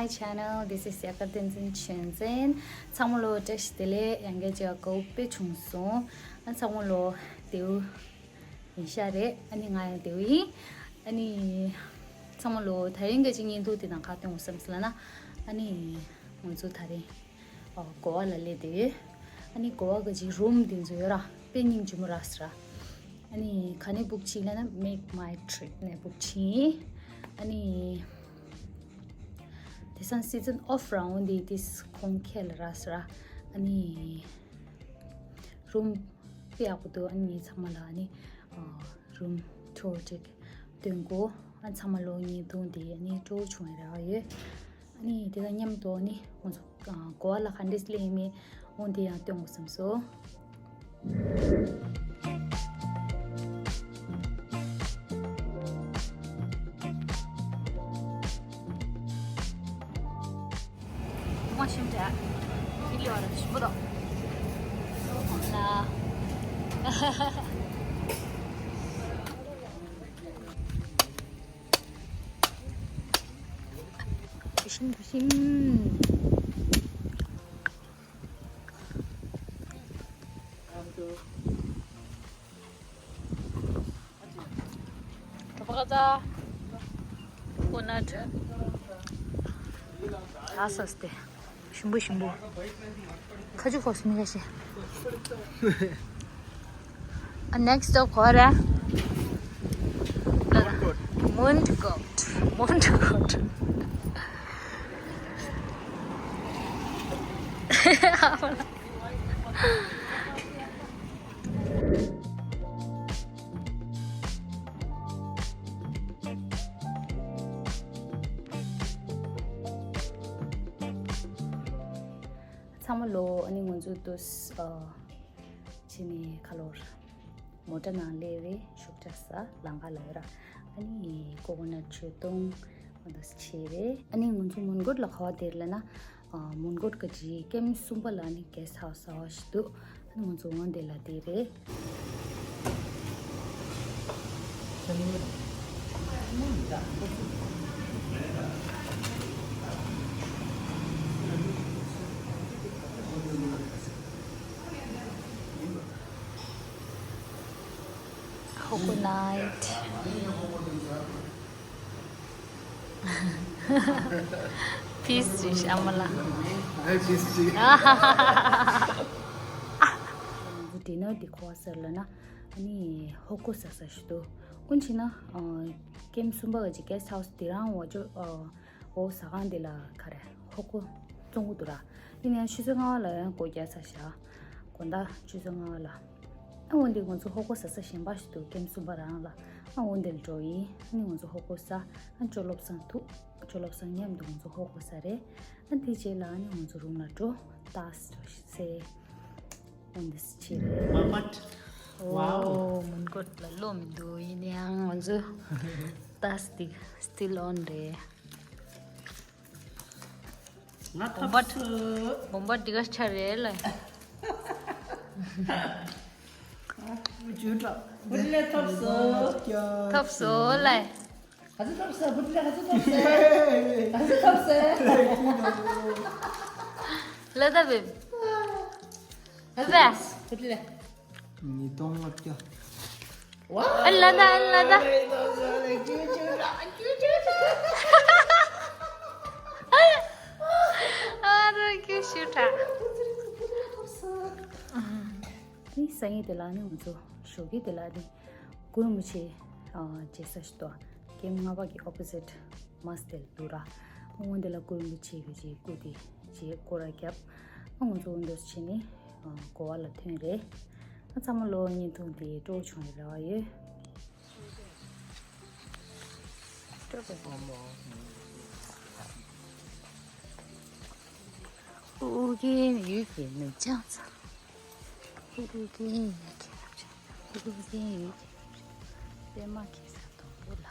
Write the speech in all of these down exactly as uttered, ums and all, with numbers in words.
Channel, this is Yaka Tenzin Chinzen. ཚང་མ་ལོ་བཀྲ་ཤིས་བདེ་ལེགས། ཡང་བསྐྱར་མཇལ་དགའ་བོ་དཔེ་བྱུང་སོང་། ཨ་ཚང་མ་ལོ་བདེ་པོ་ཡིན་ཤག་རེད། ཨ་ནི་ང་ཡང་བདེ་པོ་ཡིན། ཨ་ནི་ཚང་མ་ལོ་ད་རིང་གི་ཅིག་བརྙན་ཐུང་དེ་དང་ག་སྟོན་དགོས་བསམ་སོང་ལབ་ན། ཨ་ནི་ང་ཚོ་ད་རིང་ཨ་གོ་བ་ལ་སླེབས་བསྡད་ཡོད། ཨ་ནི་གོ་བ་གི་ཅིག་རུམ་དེ་ཚོ་ཡོད་ར། དཔེ་སྙིང་རྗེ་མོ་རག་སོང་ར། ཨ་ནི་ག་ནས་བུག་བྱས་ལབ་ན་Make My Trip ནས་བུག་བྱས་ཡིན། ཨ་ནི་དེང་སང་season off རང་འོང་དེ་དེས་ཁོང་ཁྱེད་ལ་རག་སོང་ར། ཨ་ནི་རུམ་དཔེ་ཡག་པོ་འདུག་ཨ་ནི་ངས་ཚང་མ་ལ་ཨ་ནི་ཨ་རུམ་ཐོར་ཅིག་སྟོན་གོ། ཨ་ཚང་མ་ལོ་བརྙན་ཐུང་དེ་ཨ་ནི་སྤྲོ་བོ་བྱུང་བའི་རེ་བ་ཡོད། ཨ་ནི་དེ་དང་མཉམ་དུ་ཨ་ནི་ང་ཚོ་གོ་བ་ལ་ག་འདྲས་སླེབས་ཡིན་མིན་འོང་དེ་ཡང་སྟོན་དགོས་བསམ་སོང་། ད་པ་ཀ་ཙ། ཀོ་ནཊ། ཨ་སོ་སྟེ། ཞིམ་པོ་ཞིམ་པོ། ཁ་ཆུ་ཕོག་སི་མི་ཁ་ཤས། ཨ་next stop ག་པར་རེད། མོན་གྷོ། མོན་གྷོ། ཚང་མ་ལོ། ཨ་ནི་ང་ཚོ་ཏོས་ཨ་ཕྱི་ནས་ཁ་ལོར་མོ་ཊ་ནང་སླེབས་རེད། ཤུགས་དྲག་ས་ལམ་ཁ་ལ་ཡོད་ར། ཨ་ནི་ཀོ་ཀོ་ནཊ་མཆོད་སྡོང་འོ་འདུག་སེ་བྱས་རེད། ཨ་ནི་ང་ཚོ་མོན་གྷོ་ལ་ག་པར་བསྡད་ལབ་ན། ཨ་མོན་གྷོ་གི་ཅིག་ཀེམ་གསུམ་པ་ལ་ནི་གེ་སི་ཊི་ཧའུ་སི་གསར་པ་ཞིག་འདུག་ཨ་ནི་ང་ཚོ་འོ་འདི་ལ་བསྡད་རེད། ཧོ་ཀོ་ནཊ། པིས་ཅིག་ཨ་མ་ལགས། ཨེ་པིས་ཅིག་ཌི་ནར་འདི་ག་པར་ཟེར་ལབ་ན། ཨ་ནི་ཧོ་ཀོ་ཟ་ས་ཞིག་འདུག་འོན་ཅི་ན་ཨ་ཀེམ་གསུམ་པ་གི་ཅིག་གེ་སི་ཊི་ཧའུ་སི་འདི་རང་འོ་ཅོ་ཨ་འོ་ཟ་ཁང་འདི་ལ་ག་རེ་ཧོ་ཀོ་བཙོང་གི་འདུག་ར། ཡིན་ནའང་ཆུ་ཚོད་ལྔ་པ་ལ་ཡང་སྒོ་རྒྱག་ཚར་ཤག་དགོང་དག་ཆུ་ཚོད་ལྔ་པ་ལ། ཨ་འོ་འདི་ང་ཚོ་ཧོ་ཀོ་ཟ་ས་གཞན་པ་ཞིག་འདུག་ཀེམ་གསུམ་པ་རང་ལ། ཨ་འོ་འདི་ལ་འགྲོ་ཡིན། ཨ་ནི་ང་ཚོ་ཧོ་ཀོ་ཟ། ཨ་ཅོ་ལོབ་སང་ཐུག་ཅོ་ལོབ་སང་མཉམ་དུ་ང་ཚོ་ཧོ་ཀོ་ཟ་རེད། ཨ་དེ་རྗེས་ལ་ཨ་ནི་ང་ཚོ་རུམ་ལ་འགྲོ། ཏཱས་འགྲོ་ཟེར། འོ་འདི་སེ་བྱེད་རེད། མ་མ། ཝའོ། ཨོ་མོན་གྷོ་ལ་བློ་མི་འདུག་ཡིན་ནའང་ང་ཚོ་ཏཱས་འདི་still on རེད། ང་ཐོབ་སོང་། བོམ་པ་འདི་ག་ཆ་རེད་ལ། ཇུ་ཏྲ། བུ་ལེ་ཐོབ་སོང་། ཐོབ་སོང་ལ། ག་ཚོད་ཐོབ་སོང་། བུ་ལེ་ག་ཚོད་ཐོབ་སོང་། ག་ཚོད་ཐོབ་སོང་། ལ་ད་བེབ། ལ་ད། བུ་ལེ། ཉིས་སྟོང་ལྔ་བརྒྱ། ཨ་ལ་ད་ཨ་ལ་ད། ཨ་རོ་ཁྱོད་ཤི་དྲག་ནི་སང་ཉིན་དེ་ལ་ནི་ང་ཚོ་ཞོགས་ཀས་དེ་ལ་ནི་གུ་རུ་རིན་པོ་ཆེ་མཇལ་ས་ཞིག་འདུག་ཀེམ་ལྔ་པ་གི་ཨོ་པོ་སིཊ་མ་སི་དེ་ལ་འདུག་ར། སྔོན་དེ་ལ་གུ་རུ་རིན་པོ་ཆེ་གི་ཅིག་སྐུ་དེ་ཅིག་སྐོར་ར་བརྒྱབ། ཨ་ང་ཚོ་འོ་འདུག་སེ་བྱས་ནས་གོ་བ་ལ་ཐོན་རེད། ཨ་ཚང་མ་ལོ་བརྙན་ཐུང་དེ་སྤྲོ་བོ་བྱུང་བའི་རེ་བ་ཡོད། སྤྲོ་བོ། ཨུ་རྒྱན་ཡུལ་གྱི་ནུབ་བྱང་མཚམས། ཨུ་རྒྱན་ཡུལ་གྱི་ནུབ་བྱང་། ཨུ་རྒྱན་ཡུལ་གྱི་ནུབ་བྱང་། པད་མ་གེ་སར་སྡོང་པོ་ལ།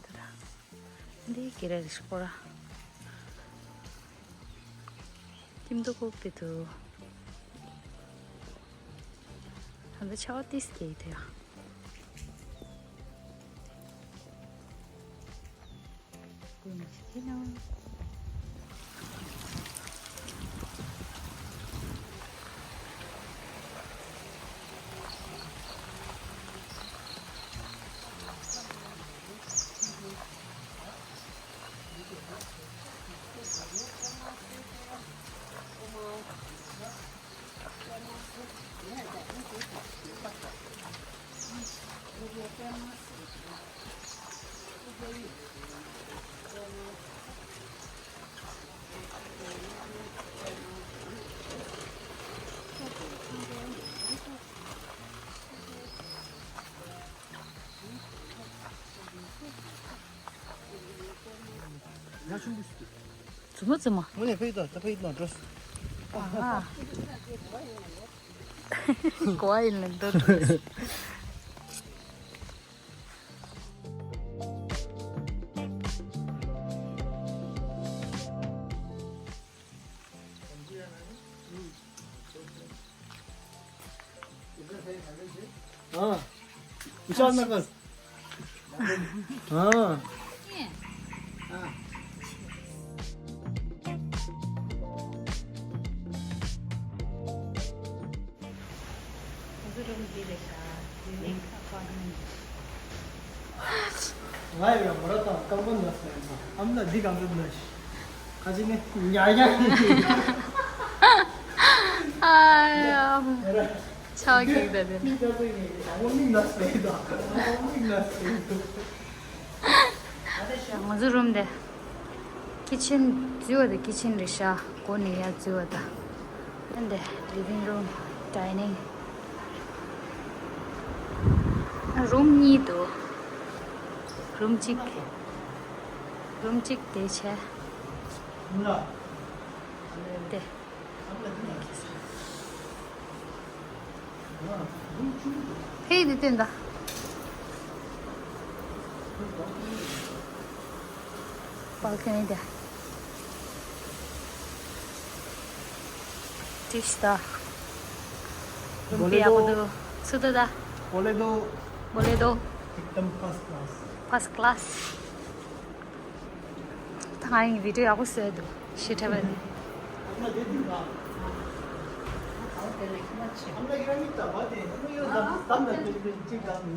ད་ར། འདི་ཀེ་ར་རི་སྐོར་ར། ཀིམ་དོ་ཀོག་པེ་དུ། ཧན་ད་ཆ་བ་ཏིས་ཀེ་དུ་ཡ། ཙུ་མ་ཙུ་མ། དངོས་གནས་ཕ་ཡུལ་དང་ད་ཕ་ཡུལ་དང་འགྲོ། ཨ་ཧ། གོ་བ་ཡིན་ལ་འདོད། ཨ། ཨ། ང་ཡི་མོ་ར་དང་སྐམ་པོ་ན་སེ་ན་ཨམ་ན་འདི་གང་འདྲ་ན་ཤི། ཁ་ཅིག་ནི་ཉ་ཉ་ཡིན། ཨ་ཡ། ཆགས་ཀྱི་འདུག་དེ། མི་ལྟ་བུ་ཡིན་ནི་ཨ་མོ་མིག་ན་སེ་ད། ཨ་མོ་མིག་ན་སེ་ད། ང་ཚོ་རུམ་དེ། ཀི་ཆེན་འཛུལ་བ་དང་ཀི་ཆེན་རེད་ཤག་སྒོ་ནས་ཡར་འཛུལ་བ་དང་། ཨ་འདི་ལི་ཝིང་རུམ། ཌའི་ནིང་། ཨ་རུམ་གཉིས་འདུག་རུམ་གཅིག་རུམ་གཅིག་དེ་བྱས། དེ། ཕེ་དེ་སྟོན་ད། བལ་ཀོ་ནི་དེ། ཏིས་ད། རུམ་པི་ཡག་པོ་འདུག་ཚུ་ད་ད། बोले दो। बोले दो। एकदम first class. First class། ད་ང་ཡིན་བི་ཌིའོ་ཡག་པོ་བཟོས་འདུག་ཤི་ཁྲ་བ་ནི།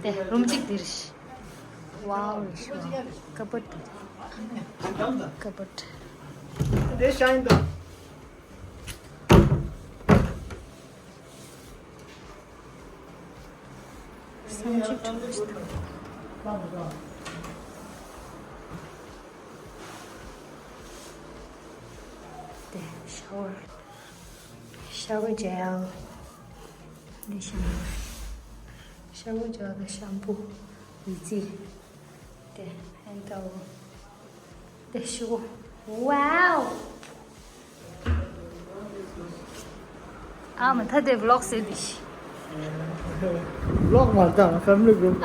དེ་རུམ་གཅིག་འདིར་ཤི། ཝའོ་རི་ཤི་ཝའོ། ཀ་བོཌ་འདི། ཀ་བོཌ། དེ་ཤ་ཡིན་ད། སུམ་ཅུ་དྲུག་ཅུ་དང་། དེ་ཤ་ཝར། ཤ་ཝར་ཇེལ། འདི་ཤ་ཝར། ཤ་ཝར་ཇེལ་དང་ཤམ་པུ། ཡི་ཙི། དེ་ཧན་ཏའོ། དེ་ཤུ། ཝའོ། ཨ་མ་ད་དེ་བི་ལོག་ཟེར་དེ་ཤི། བི་ལོག་མ་ད་ཕེ་མི་ལི་གུ་རུབ།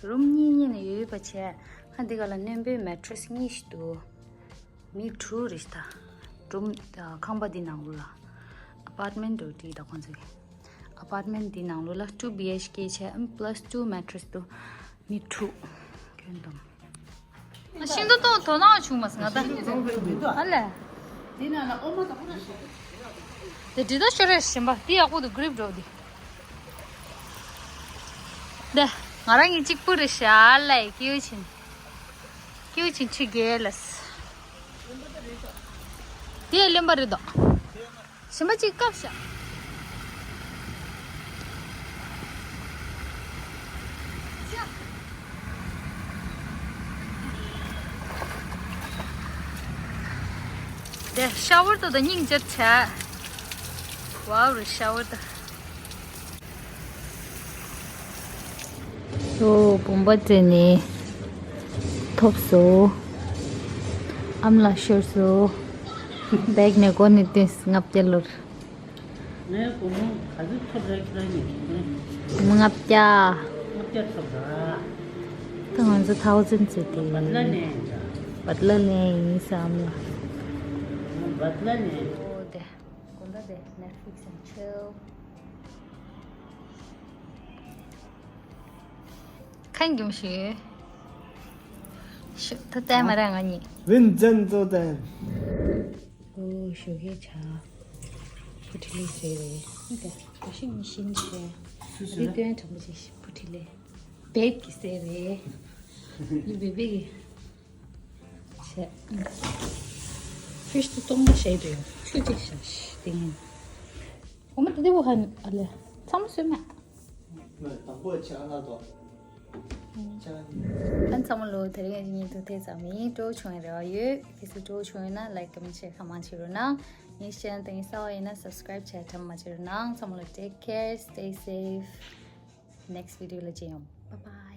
རུམ་གཉིས་གཉིས་ནས་ཡོད་པ་བྱས། ཧ་འདི་ག་ལ་རྣོན་པོའི་མེ་ཊི་རེ་སི་གཉིས་ཤིག་འདུག་མི་དྲུག་རེད་ད། རུམ། ཁང་པ་འདི་ནང་ལོགས་ལ། ཨ་པར་ཊི་མེན་ཊི་འགྲོ་དེ་ད་ཁོང་ཚོ་གི། ཨ་པར་ཊི་མེན་ཊི་འདི་ནང་ལོགས་ལ་ཊུ་བི་ཨེཆ་ཀེ་བྱས་ཨམ་པ་ལ་སི་ཊུ་མེ་ཊི་རེ་སི་འདུག་མི་དྲུག་ཁྱོན་བསྡོམས། ཤིང་ཏོག་ཏོག་དོ་སྣང་བྱུང་མ་སོང་ང་ད། ཨ་ལས། དེ་ན་ན་ཨོ་མ་ད་ཁོ་ན་ཤི། དེ་འདྲི་ད་ཤོར་རེ་ཞིམ་པ་དེ་ཡག་པོ་འདུག་གྷི་རིབ་འགྲོ་དེ། དེ་ང་རང་གི་གཅིག་པུ་རེད་ཤག་ལས་ཀེའུ་ཆིན། ཀེའུ་ཆིན་ཆུ་རྒྱལ་ལས། དེ་རློན་པ་རེད་དོ། ཞིམ་པ་གཅིག་བཀབ་ཤག་དེ་ཤ་ཝར་དུ་དང་སྙིང་རྗེ་བྱས། ཝའོ་རི་ཤ་ཝར་དུ། སོ་བུམ་པ་བཙལ་ནས་ཐོབ་སོང་། ཨམ་ལ་ཤོར་སོང་། བེག་ནས་སྒོ་ནས་བཏོན་ལྔ་བརྒྱ་ལོར། ངའི་སྒོར་མོ་ག་ཚོད་ཐོབ་རེད་ཁྱེད་རང་ཉིད་ཀྱིས། ལྔ་བརྒྱ། ལྔ་བརྒྱ་ཐོབ་ར། ད་ང་ཚོ་ཐའོ་ཛེན་བཙལ་ཏེ། བ་ཏི་ལ་ནས་ཡིན་ད། བ་ཏི་ལ་ནས་ཡིན་ས་ཨམ་ལ། བ་ཏི་ལ་ནས། ཨོ་དེ། དགོང་དག་དེ་ནེཊ་ཕི་ལིག་སི་ཨེན་ཆིལ། ཁ་འགྱུར་ཞིག་ཤུ་ཐུ་ཏན་མ་ར་ང་གཉིས། 认真做的。 ཨོ་ཞོགས་ཀས་ཇ། བུ་ཁྲི་ལི་ཟེར་རེད། ཨི་ད་བ་ཤིང་མི་ཤིན་ཆེ། སུ་ཟེར། རི་ཀོན་དྲང་པོ་ཅིག་བུ་ཁྲི་ལི། བེབ་ཀྱི་ཟེར་རེད། ཡི་བེ་བེ་གི། བྱས། ཕིཤ་དུ་སྟོང་པ་བཤད་འདོད་ཡོད་ཆུ་གཅིག་བཞག་ཤི་དེ་ཡིན། འོ་མ་དེ་དེ་བོ་ཧ་ཨ་ལེ། ཚང་མ་སོས་མ། དང་པོ་ཆ་ལ་དོ། ཨན་ཚང་མ་ལོ་དེ་རིང་ཉིན་དུ་དེ་ཙམ་ཡིན། སྤྲོ་བྱུང་བའི་རེ་བ་ཡོད། གལ་སྲིད་སྤྲོ་བྱུང་ཡོད་ན་like comment share གང་མང་བྱེད་རོགས་གནང་། ངའི་channel དེ་གསར་པ་ཡིན་ན་subscribe བྱས་དྲན་མ་བརྗེད་རོགས་གནང་། ཚང་མ་ལོ་take care, stay safe. Next video ལ་མཇལ་ཡོང་། Bye bye.